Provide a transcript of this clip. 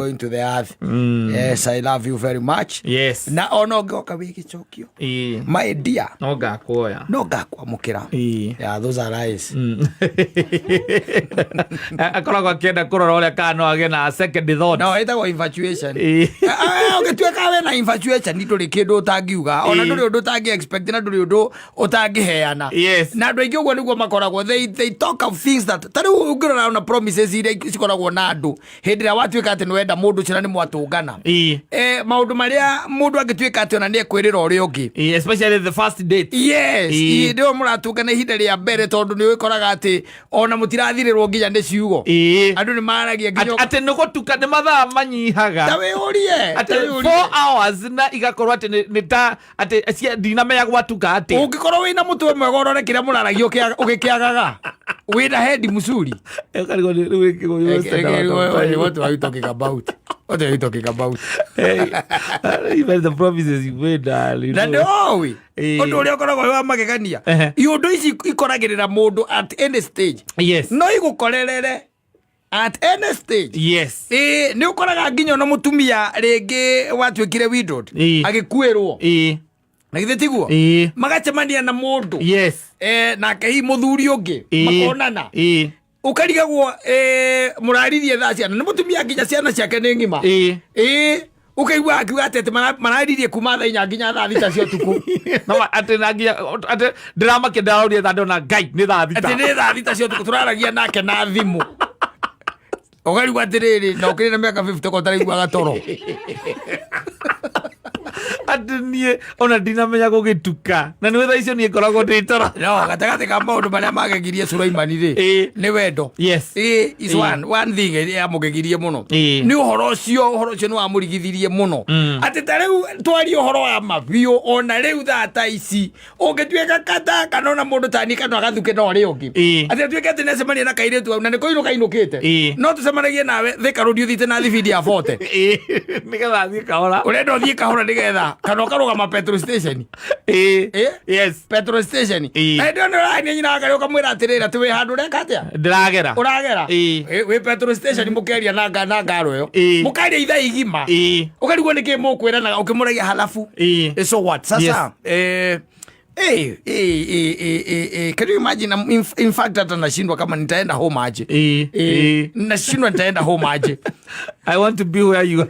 Going to the earth. Yes, I love you very much. Na ona ũngĩoka wĩ gĩcokio, my dear, No ngakuoya. No ngakwamũkĩra. Yeah, those are lies. Akoragwo akĩenda kũrora ũrĩa kana no agĩe na second thought. No, ĩtagwo infatuation. Ũngĩtuĩka wĩna infatuation, ndũrĩ kĩndũ ũtangiuga, ona ndũrĩ ũndũ ũtangĩ expect, na ndũrĩ ũndũ ũtangĩheana. Na andũ aingĩ ũguo nĩguo makoragwo. They talk of things that, ta rĩu ũngĩrora ona promises iria cikoragwo na andũ hĩndĩ ĩrĩa watuĩka atĩ nĩwenda mũndũ ũcio na nĩ mwatũngana, maũndũ marĩa mũndũ angĩtuĩka atĩ ona nĩ ekwĩrĩra ũrĩa ũngĩ. Especially the first date. Yes. Hĩndĩ ĩyo mũratũngana ihinda rĩa mbere, tondũ nĩ ũgĩkoraga atĩ ona mũtirathirĩrwo nginya nĩ ciugo. Andũ nĩ maragia nginya Atĩ nĩ gũtuka, nĩ mathaa manyihaga. Ta wĩyũrie, ta Atĩ wĩyũrie. 4 hours na igakorwo atĩ nĩ ta atĩ ndinamenya gwatuka atĩ. Ũngĩkorwo wĩna mũtwe mwega, ũrore kĩrĩa mũraragia ũgĩkĩagaga wĩna hendi mzuri. Ũkarigwo rĩu ĩkĩgũ- What are you talking about? What are you talking about? Hey, even the promises you made, darling. Na nĩoĩ ũndũ ũrĩa ũkoragwo wĩ wa magegania, iũndũ ici ikoragĩrĩra mũndũ at any stage. No igũkorerere at any stage. Ĩĩ, nĩ ũkoraga nginya ona mũtumia rĩngĩ watuĩkire widowed, agĩkuĩrwo, na githĩ tiguo? Magacemania na mũndũ, nake hihi mũthuri ũngĩ, makonana, ũkarigagwo mũraririe thaa ciana nĩ mũtumia, nginya ciana ciake nĩ ng'ima. Ĩĩ, ũkaigua akiuga atĩ mararirie kuma thaa 4 nginya thaa 6 cia ũtukũ. No, atĩ na nginya atĩ ndĩramakia, ndĩrarorire thaa, ndona Ngai nĩ thaa 6. Atĩ nĩ thaa 6 cia ũtukũ tũraragia nake na thimũ. Ũkarigwo atĩrĩrĩ, na ũkĩrĩ na mĩaka 50 ko ũtaraiguaga toro? Atĩ niĩ ona ndinamenya gũgĩtuka, na nĩ thaa icio niĩ ngoragwo ndĩ toro. No gatagatĩ ka maũndũ marĩa magegirie Sulaimani rĩ, nĩ wendo. Ĩĩ, is one thing ĩrĩa yamũgegirie mũno. Nĩ ũhoro ũcio, ũhoro ũcio nĩ wamũrigithirie mũno, atĩ ta rĩu twarie ũhoro wa mabiũ, ona rĩu thaa ta ici ũngĩtuĩka kata kana ona mũndũ tani kana agathuke na ũrĩa ũngĩ, atĩ atuĩke atĩ nĩacemania na kairĩtu hau na nĩ kũinũka ainũkĩte, no tũcemanagie nawe Thika Road ũthiĩte na thibindi ya 40. Nĩgetha thiĩ kahora. Ũrenda ũthiĩ kahora nĩgetha kana ũkarũgama petrol station. Petrol station. Na hĩndĩ ĩyo nĩ ũrania nyina wa ũkamwĩra atĩrĩrĩ, atĩ wĩ handũ ũreka atĩa? Ndĩragera. Ũragera. Wĩ petrol station, mũkeria na ngaro ĩyo, mũkaria ithaa igima, ũkarigwo nĩ kĩ mũkwĩranaga ũkĩmũragia halafu. So what sasa? Can you imagine? In fact, hata nashindwa kama nitaenda home aje. Nashindwa nitaenda home aje. I want to be where you are.